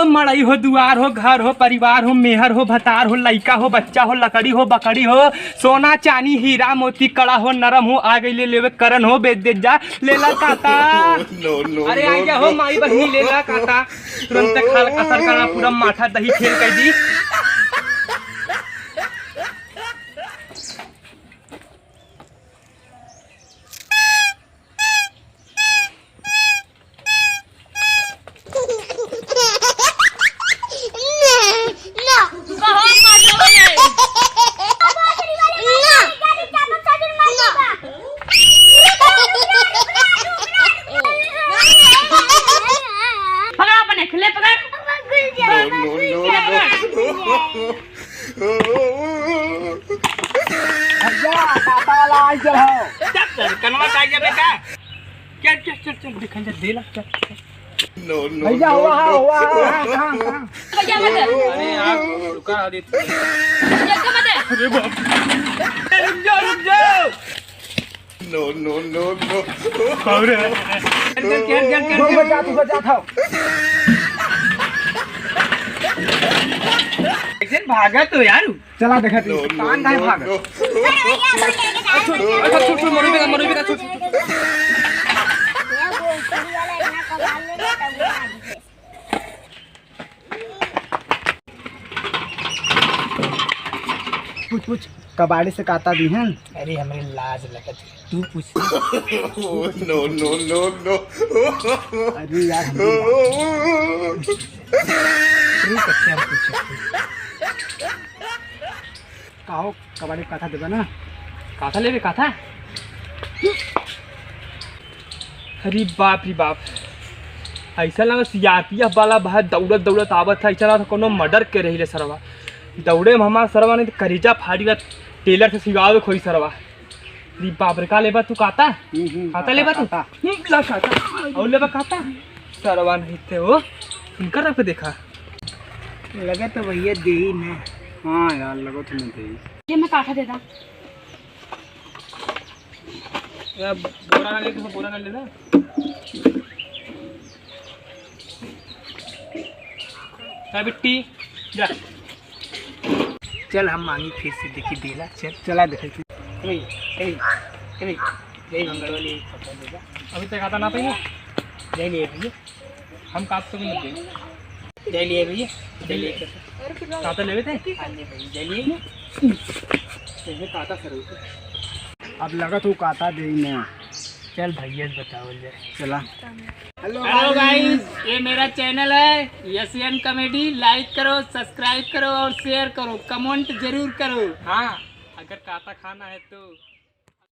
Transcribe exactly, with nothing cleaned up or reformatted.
मड़ई हो, दुआर हो, घर हो, परिवार हो, मेहर हो, भतार हो, लइका हो, बच्चा हो, लकड़ी हो, बकड़ी हो, सोना, चानी, हीरा, मोती, कड़ा हो, नरम हो, आ गइले लेवे करन हो, बेच दे जा, लेला काता। No, no, अरे, आ no, गया हो, no। माई बहिनी, लेला काता। तुरंत खाल कसर करा, पूरा माठा दही फेल कर दी। पकड़ अपने, ले पकड़। No, no, no, no। भैया, काता वाला आई गया हो। चल, चल, कनवा का आई गया बेटा। चल, चल, चल, चल, देखा जा, देला, चल, चल। No, no, भैया, no, हुआ, no। हुआ, हुआ, हाँ, हाँ, हाँ। भैया, मत दे। अरे यार, रुका, आदित्य। भैया, मत दे। अरे बाप। रुक जाओ, रुक जाओ। No, no, no, no। अरे। चल, चल, चल, चल, चल, वो चल। बचा, तू बचा था। कैसे भागा तो यार? चला देखा तू। No, no, कान काहे no, भागा? No। अच्छा, अच्छा, छुट, छुट, मरुई बेटा, मरुई बेटा, छुट, छुट, छुट। पूछ, पूछ, कबाड़ी से काता दिहन? अरे, हमरे लाज लगत है, तू पूछ। No, no, no, no। अरे यार, हमरे लाज लगत है। रुक, अच्छा, हम पूछे। का हो, कबाड़ी काथा देबे ना? काथा लेबे, काथा? अरे बाप रे बाप, ऐसा लगा सीआरपीएफ वाला बाहर दौड़त दौड़त आवत है, ऐसा लगा कोनो मर्डर के रही ले सरवा। दौड़े में हमार सरवा नहीं तो करेजा फाड़ी ला, टेलर से सिवावे खोई सरवा। अरे बाप रे, का लेबा तू काता? हम्म, हम्म, काता काता, लेबा तू? काता। हम्म, ला काता। और लेबा काता? सरवा नहीं थे हो, उनका रख के देखा। लगा तो भैया दे ही ना। हाँ यार, लगा तो नहीं दे ही। ये मैं काठा देता। या बोरा ना लेके, बोरा ना लेना। का बिट्टी, जा। चल, हम मांगी फिर से, देखी देला, चल। चला देखे। ए भैया, ए भैया, ए भैया, जय मंगल वाली एक फोटो देगा। अभी तक आता ना पाई ना? जय लिए भैया। हम काप तो भी नहीं दे। जय लिए भैया, जय लिए। काता लेवे थे? हाँ जी भैया, जय लिए। जैसे काता सर होते। अब लगा तू काता दे ही नहीं। चल भैया से बताओ ले। चला। Hello hello guys, ये मेरा चैनल है एशियन कॉमेडी। लाइक करो, सब्सक्राइब करो और शेयर करो, कमेंट जरूर करो। हाँ, अगर काता खाना है तो।